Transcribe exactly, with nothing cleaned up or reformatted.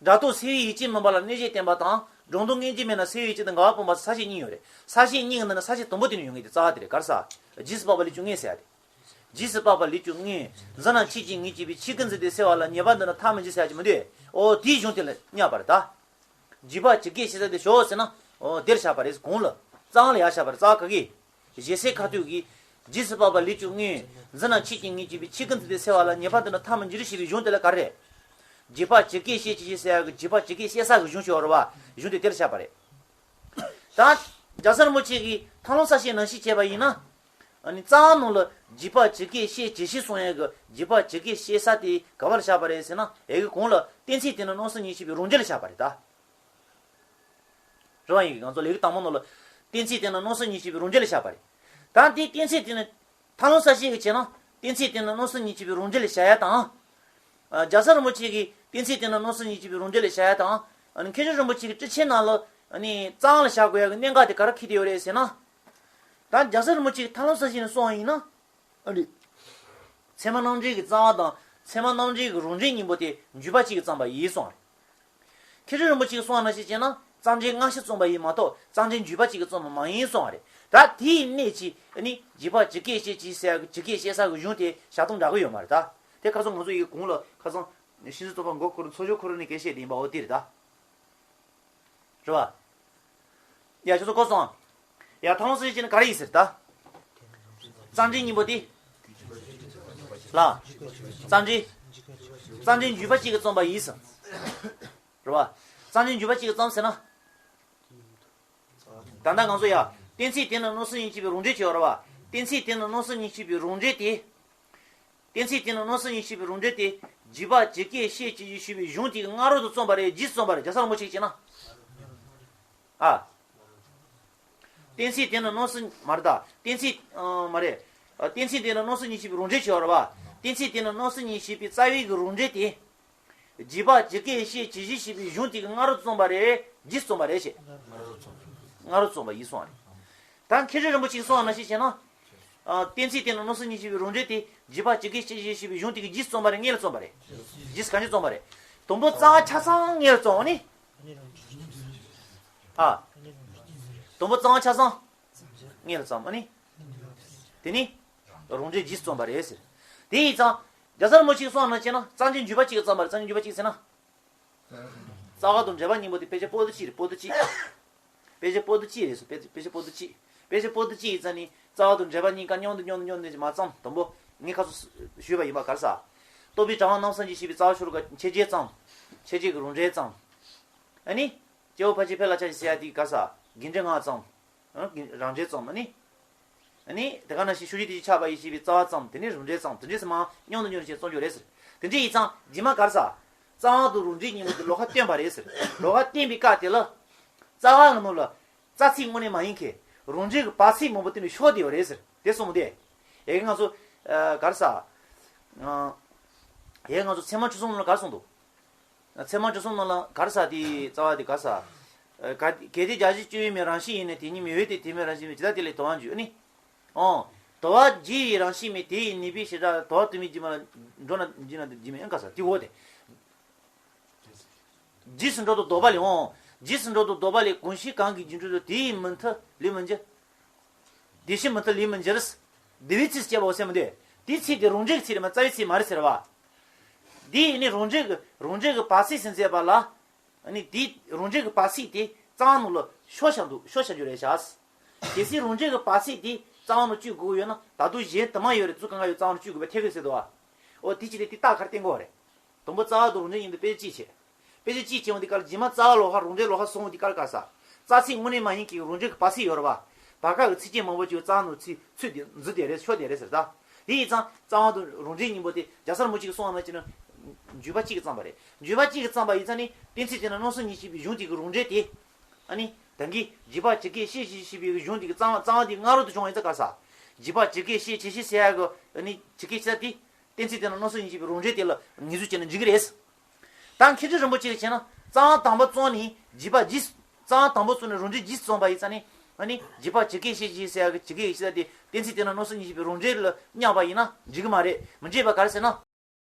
སྒྲ་རྟོག་སེལ་བའི་ཡུལ་ཅན་མིན་པ་ལ་གནོད་བྱེད་བསྟན་པ་དང་། སྒྲོ་འདོགས་མངོན་རྗེས་མེད་ན་སེལ་བའི་ཡུལ་ཅན་དང་འགལ་བ་སྤོང་བ་སོགས་ས་བཅད་གཉིས་ཡོད་རེད། ས་བཅད་གཉིས་ཀྱི་ནང་ནས་ས་བཅད་དང་པོ་དེ་ནས་ཡོང་གི་དེ་རྩ་བ་དེ་རེད། ག་རེ་ཟེར། རྗེས་སུ་དཔག་པ་ལུས་ཀྱི་དངོས་ཟེར་ཡ་དེ། རྗེས་སུ་དཔག་པ་ལུས་ཀྱི་དངོས། འཛིན་རྣམ་ཆོས་ཅན་ངེས་བྱེད་པའི་ཆོས་ཀུན་འཛིན་ཏེ་སེལ་བ་ལ་ཉེས་པ་འདོད་ན་ཐ་མི་འཇུག་ཟེར་ཡ་ཅིག་མི་འདུག་ཨོ་དེའི་གཞུང་དེ་ལ་བསྙད་པ་རེད་ད། རྗེས་དཔག་ཇི་སྐད་བཤད་ས་དེ་ཞོག་ཟེར་ན། ཨོ་དེར་བཞག་པ་རེད། གོང་ལ་རྩ་བ་ལ་ཡར་བཞག་པ་རེད། རྩ་བ་ག་གི། ཞེས་ཚིག་ཁ་ཐུག་གིས། རྗེས་སུ་དཔག་པ་ལུས་ཀྱི་དངོས། འཛིན་རྣམ་ཆོས་ཅན་ངེས་བྱེད་པའི་ཆོས་ཀུན་འཛིན་ཏེ་སེལ་བ་ལ་ཉེས་པ་འདོད་ན་ཐ་མི་འཇུག་ཞེས་པའི་གཞུང་དེ་ལ་ག་རེ་རེད། རྗེས་དཔག་ཇི་སྐད་བཤད་ཅི་ཞིག་ཟེར་ཡག་གི་རྗེས་དཔག་ཇི་སྐད་བཤད་ས་གི་གཞུང་ཞིག་ཡོད་རེད་བ། གཞུང་དེ་དེར་བཞག་པ་རེད། ད། རྒྱལ་སྲས་རིན་པོ་ཆེ་གིས་ཐར་ལམ་གསལ་བྱེད་ནང་བཞིན་བྱས་པ་ཡིན་ན། ཨ་ནི་རྩ་བ་ནང་ལ་རྗེས་དཔག་ཇི་སྐད་བཤད་ཅི་ཞིག་གསུང་ཡག་གི་རྗེས་དཔག་ཇི་སྐད་བཤད་ས་དེ་ག་བ་ལ་བཞག་པ་རེད་ཟེར་ན། ཡ་གི་གོང་ལ་གཏན་ཚིགས་དེ་ནི་སྣང་སེམས་ཉིད་ཞེས་པའི་རང་འགྲེལ་ལ་བཞག་པ་རེད་ད། རེད་བ། ཡིན་གྱི་ང་ཚོ་ལས་ཀྱི་དང་པོ་ནང་ལ། གཏན་ཚིགས་དེ་ནི་སྣང་སེམས་ཉིད་ཞེས་པའི་རང་འགྲེལ་ལ་བཞག་པ་རེད། ད་དེའི་གཏན་ཚིགས་དེ་ནི། ཐར་ལམ་གསལ་བྱེད་ཀྱི་བྱས་ན། གཏན་ཚིགས་དེ་ནི་སྣང་སེམས་ཉིད་ཞེས་པའི་རང་འགྲེལ་ལ་བཞག་ཡ་དང་། ཨ། རྒྱལ་སྲས་རིན་པོ་ཆེ་གིས་གཏན་ཚིགས་དེ་ནི་སྣང་སེམས་ཉིད་ཞེས་པའི་རང་འགྲེལ་ལ་བཞག་ཡ་དང་། ཨ་ནི་མཁན་ཆེན་རིན་པོ་ཆེ་གིས་ཊཱིཀ་ཆེན་ནང་ལ། ཨ་ནི་རྩ་བ་ལ་བཞག་དགོས་ཡ་གི་གནད་འགག་དེ་ག་རེ་འཁེལ་བསྡད་ཡོད་རེད་ཟེར་ན། ད་རྒྱལ་སྲས་རིན་པོ་ཆེ་གིས་ཐར་ལམ་གསལ་བྱེད་ནས་གསུངས་པ་ཡིན་ན། ཨ་ནི། ཚད་མ་རྣམ་འགྲེལ་གྱི་རྩ་བ་དང་ཚད་མ་རྣམ་འགྲེལ་གྱི་རང་འགྲེལ་གཉིས་པོ་དེ་འཇུག་པ་གཅིག་གིས་བརྩམས་པ་ཡིན་གསུངས་པ་རེད། མཁན་ཆེན་རིན་པོ་ཆེས་གསུངས་པ་ནང་བཞིན་བྱས་ན་རྩ་འགྲེལ་སྔ་ཕྱི་རྩོམ་པ་ཡིན་མ་གཏོགས་རྩ་འགྲེལ་འཇུག་པ་གཅིག་གིས་རྩོམ་པ་མ་ཡིན་གསུངས་པ་རེད། ད་དེའི་གནད་ཀྱིས་ཨ་ནི་རྗེས་དཔག་ཇི་སྐད་བཤད་ཅི་ཟེར་ཡག་གི་ཇི་སྐད་བཤད་ས་གི་གཞུང་དེ་བཞག་སྟངས་འདྲ་གི་ཡོད་མ་རེད་ད། དེ་ཁ་སང་ང་ཚོ་ཡི་གོང་ལ་ཁ་སང་ཤིང་རྩི་རྟོགས་པ་མགོ་འཁོར་མཚོ་བྱང་ཁོ་རང་ནས་སྐད་བཤད་དེ་ཡིན་པ་འོ་དེ་རེད་ད། རེད་བ། ཡ་ཁྱོད་ཚོ་གོ་སོང་། ཡ་ཐར་ལམ་གསལ་བྱེད་ནི་ག་རེ་ཡིན་ཟེར་ད། རྩ་འགྲེལ་གཉིས་པོ་དེ། ལ། རྩ་འགྲེལ། རྩ་འགྲེལ་འཇུག་པ་གཅིག་གིས་རྩོམ་པ་ཡིན་ཟེར། རེད་བ། རྩ་འགྲེལ་འཇུག་པ་གཅིག་གིས་རྩོམ་ཟེར་ན། ད་ལྟ་ང་ཚོ་ཡ། གཏན་ཚིགས་དེ་ནི་སྣང་སེམས་ཉིད་ཞེས་པའི་རང་འགྲེལ་བྱས་ཡོད་རེད་བ། གཏན་ཚིགས་དེ་ནི་སྣང་སེམས་ཉིད་ཞེས་པའི་རང་འགྲེལ་དེ། གཏན་ཚིགས་དེ་ནི་སྣང་སེམས་ཉིད་ཞེས་པའི་རང་འགྲེལ་དེ། རྗེས་དཔག་ཇི་སྐད་བཤད་ཅི་ཞེས་པའི་གཞུང་དེ་གི་སྔ་རོལ་དུ་རྩོམ་པ་རེད། རྗེས་སུ་རྩོམ་པ་རེད། རྒྱལ་སྲས་རིན་པོ་ཆེས་བྱས་ན། ཨ། གཏན་ཚིགས་དེ་ནི་སྣང་སེམས་མ་རེད་ད། གཏན་ཚིགས་ཨ། མ་རེད། ཨ། གཏན་ཚིགས་དེ་ནི་སྣང་སེམས་ཉིད་ཞེས་པའི་རང་འགྲེལ་བྱས་པ་རེད་བ། གཏན་ཚིགས་དེ་ནི་སྣང་སེམས་ཉིད་ཞེས་པའི་རྩ་བའི་གི་རང་འགྲེལ་དེ། རྗེས་དཔག་ཇི་སྐད་བཤད་ཅི་ཞིག་ཞེས་པའི་གཞུང་དེ་གི་སྔ་རོལ་རྩོམ་པ་རེད། རྗེས་རྩོམ་པ་རེད་ཞེས། སྔ་རོལ་རྩོམ་པ་ཡིན་གསུངས་པ་རེད། ད་མཁན་ཆེན་རིན་པོ་ཆེས་གསུངས་པ་ནང་བཞིན་བྱས་ན། ཨ། གཏན་ཚིགས་དེ་ནི་སྣང་སེམས་ཉིད་ཞེས་པའི་རང་འགྲེལ་དེ་རྗེས་དཔག་ཇི་སྐད་བཤད་ཅི་ཞེས་པའི་གཞུང་དེ་གི་རྗེས་རྩོམ་པ་རེད། སྔོན་ལ་རྩོམ་པ་རེད། རྗེས་གང་ཅི་རྩོམ་པ་རེད། དང་པོ་རྩ་བ་ཆ་ཚང་སྔོན་ལ་རྩོམ་ཨ་ནི། ཨ། དང་པོ་རྩ་བ་ཆ་ཚང་སྔོན་ལ་རྩོམ་ཨ་ནི། དེ་ནི། རང་འགྲེལ་རྗེས་རྩོམ་པ་རེད་ཟེར། དེ་ཡིན་ཙང་། རྒྱལ་སྲས་རིན་པོ་ཆེས་གསུངས་པ་ནང་བྱས་ན་རྩ་འགྲེལ་འཇུག་པ་གཅིག་གིས་རྩོམ་པ་རེད། རྩ་འགྲེལ་འཇུག་པ་གཅིག་ཟེར་ན། རྩ་བ་དང་འགྲེལ་པ་གཉིས་པོ་དེ་དཔེ་ཆ་པོ་ཏི་གཅིག་རེད། པོ་ཏི་གཅིག་དཔེ་ཆ་པོ་ཏི་གཅིག་རེད་ཟེར། དཔེ་དཔེ་ཆ་པོ་ཏི་གཅིག་དཔེ་ཆ་པོ་ཏི་གཅིག་ཡིན་ཙང་ནི་རྩ་བ་དང་འགྲེལ་པ་གཉིས་ཀ་མཉམ་དུ་མཉམ་དུ་མཉམ་དུ་མ་བརྩམས། དང་པོ་ངས་ཁ་སང་ཞུས་པ་ཡིན་པ་ག་རེ་ཟེར། རྟོགས་པའི་གྲྭ་པ་རྣམ་གསུམ་གྱིས་བཤད་པའི་རྩ་བ་ཤེས་རབ་ཀྱི་མཆེད་བརྗོད་བརྩམས། མཆེད་བརྗོད་ཀྱི་རང་འགྲེལ་བརྩམས། ཨ་ནི། སྐྱེས་བུ་ཕལ་ཆེར་ཕལ་ལ་ཆགས་ཤིང་ཟེར་ཡ་དེ་ག་རེ་ཟེར། དགེ་འདུན་ལྔ་བརྩམས། ཨ། རང་འགྲེལ་བརྩམས་ཨ་ནི། ཨ་ནི་དེ་ག་ནང་བཞིན་ཕྱོགས་བཞི་དེ་བཞིན་ཆགས་པ་ཡིས་ཞེས་པའི་རྩ་བ་བརྩམས། དེ་ནས་རང་འགྲེལ་བརྩམས། དེ་འདྲས་སེ་མར་མཉམ་དུ་མཉམ་དུ་བྱས་རྩོམ་རྒྱུ་རེད་ཟེར། དེ་འདྲས་ཡིན་ཙང་རྗེས་མ་ག་རེ་ཟེར། རྩ་བ་དང་རང་འགྲེལ་གཉིས་པོ་དེ་ལོགས་ཀ་བསྟན་པ་རེད་ཟེར། ལོགས་ཀ་བསྟན་པའི་སྐབས་དེ་ལ། རྩ་བ་གི་ནང་ལ། རྩ་ཚིག་དངོས་གནས་མ་ཡིན་མཁན། རང་འགྲེལ་གྱི་བར་ཚིག་མང་པོ་དེ་ནས་ཤོར་བསྡད་ཡོད་རེད་ཟེར། དེ་གསུངས་མོ་དེ། ཡ་གི་ང་ཚོ། ཨ། ག་རེ་ཟེར། ཨ། ཡ་གི་ང་ཚོ་ཚད་མ་བཅུ་གསུམ་ནང་ལ་ག་རེ་གསུངས་འདུག་ཚད་མ་བཅུ་གསུམ་ནང་ལ་ག་རེ་ཟེར་དེ་རྩ་བ་དེ་ག་རེ་ཟེར། ཨ། གལ་ཏེ་བརྒྱ་ཆོས་ཅན་ཡོད་མིན་རང་བཞིན་ཡིན་ན། དེ་ཉིད་མེད་པས་ཏེ་དེ་མེད་རང་བཞིན་མེད། ཇི་ལྟར་དེ་ལས་དོར་བར་འགྱུར་ནི། ཨོ། དོར་བར་བགྱི་བའི་རང་བཞིན་མེད། དེ་ཡི་ནུས་པས་ཞེ་དྲག་དོར་བ་དུ་མའི་རྗེས་མ་ལ་འགྲོ་ན་འགྱུར་ན་འགྱུར་མིན་ཨང་ག་ས་དེ་འོ་དེ། རྗེས་སུ་འགྲོ་དང་ལྡོག་པ་ལས། ཨོ། རྗེས་སུ་འགྲོ་དང་ལྡོག་པ་ལས་གང་ཞིག་གང་གིས་འགྱུར་འགྲོ་དང་། དེ་ཡི་མུ་མཐུད་ལས་མི་འགྱུར། དེ་བཞིན་མུ་མཐུད་ལས་མི་འགྱུར། འདས་པའི་ཚིགས་སུ་བཅད་པའོ་ཟེར་མི་འདུག་དེའི་ཚིག་དེ་རང་འགྲེལ་གྱི་ཚིག་རེད་མ། རྩ་བའི་ཚིག་མ་རེད་ཟེར་བ། འདི་ནི་རང་འགྲེལ་གྱི་རང་འགྲེལ་གྱི་བར་ཚིག་ཟིན་མཛད་པ་ལ། ནི་དེ་རང་འགྲེལ་གྱི་བར་ཚིག་དེ་རྩ་བ་ནང་ལ་ཤོར་བཞག་འདུག་ཤོར་བཞག་རྒྱུ་རེད་བཞག་གལ་སྲིད་རང་འགྲེལ་གྱི་བར་ཚིག་དེ་རྩ་བ་ནང་བཅུག་དགོས་ཀྱི་ཡོད་ན། ད་དུང་གཞན་དུ་མ་ཡོད་རེད། ཚུལ་གང་ག་ཡོད་རྩ་བ་ནང་བཅུག་དགོས་པའི་ཐད་ཀར་ཟེར་འདུག་བ། འོ་དེ་ཅི་སྟེ་དེ་རྟགས་ག་རེ་བསྟན་དགོས་པ་རེད། དང་པོ་རྩ་བ་དང་རང་འགྲེལ་གཉིས་དེ་དཔེ་ཅིག་བྱས། དཔེ་ཅིག་བྱས་འོང་དེ་ག་ལ་རྗེས་མ་རྩ་བ་ལོགས་ཀ་རང་འགྲེལ་ལོགས་ཀ་སོང་དེ་ག་ལ་ག་ས། རྩ་ཚིག་དངོས་གནས་མ་ཡིན་གྱི་རང་འགྲེལ་གྱི་བར་ཚིག་ཡོད་རེད་བ། བར་སྐབས་ཀྱི་ཚིགས་བཅད་མང་པོ་ཅིག་རྩ་བ་ནང་ཚུད་ཚུད་དེ་འཛུལ་བསྡད་རེད། ཤོར་བསྡད་རེད་ཟེར་ད། དེ་ཡིན་ཙང་རྩ་བ་དང་རང་འགྲེལ་གཉིས་པོ་དེ་རྒྱལ་སྲས་རིན་པོ་ཆེ་གིས་གསུངས་པ་ནང་བཞིན་ན། འཇུག་པ་གཅིག་གིས་བརྩམས་པ་རེད། འཇུག་པ་གཅིག་གིས་བརྩམས་པ་ཡིན་ཙང་ནི་གཏན་ཚིགས་དེ་ནི་སྣང་སེམས་ཉིད་ཞེས་པའི་གཞུང་དེ་གི་རང་འགྲེལ་དེ། ཨ་ནི་ད་གིན་རྗེས་དཔག་ཇི་སྐད་བཤད་ཅི་ཞེས་པའི་གཞུང་དེ་གི་རྩ་བ་རྩ་བ་དེ་སྔ་རོལ་དུ་བྱུང་བ་ཡིན་ཙང་ག་ས། རྗེས་དཔག་ཇི་སྐད་བཤད་ཅི་ཞེས་ཟེར་ཡག་གི་ཨ་ནི་ཇི་སྐད་བཤད་དེ། གཏན་ཚིགས་དེ་ནི་སྣང་སེམས་ཉིད་ཞེས་པའི་རང་འགྲེལ་དེ་ལ་ངེས་བཟུང་བྱས་ན་འགྲིག་གི་རེད། ད་མཁས་གྲུབ་རིན་པོ་ཆེ་གིས་བྱས་ན་རྩ་བ་དང་པོ་བརྩམས་ནས་རྗེས་དཔག་རྗེས། རྩ་བ་དང་པོ་བརྩམས་ནས་རང་འགྲེལ་རྗེས་བརྩམས་པ་ཡིན་ཙང་ནི། ཨ་ནི་རྗེས་དཔག་ཇི་སྐད་བཤད་ཅི་ཟེར་ཡག་གི་ཇི་སྐད་བཤད་དེ་གཏན་ཚིགས་དེ་ནི་སྣང་སེམས་ཉིད་ཞེས་པའི་རང་འགྲེལ་ལ་བསྙད་པ་ཡིན་ན་འགྲིག་གི་མ་རེད། མི་འགྲིག་པ་ག་རེ་ཟེར་ན།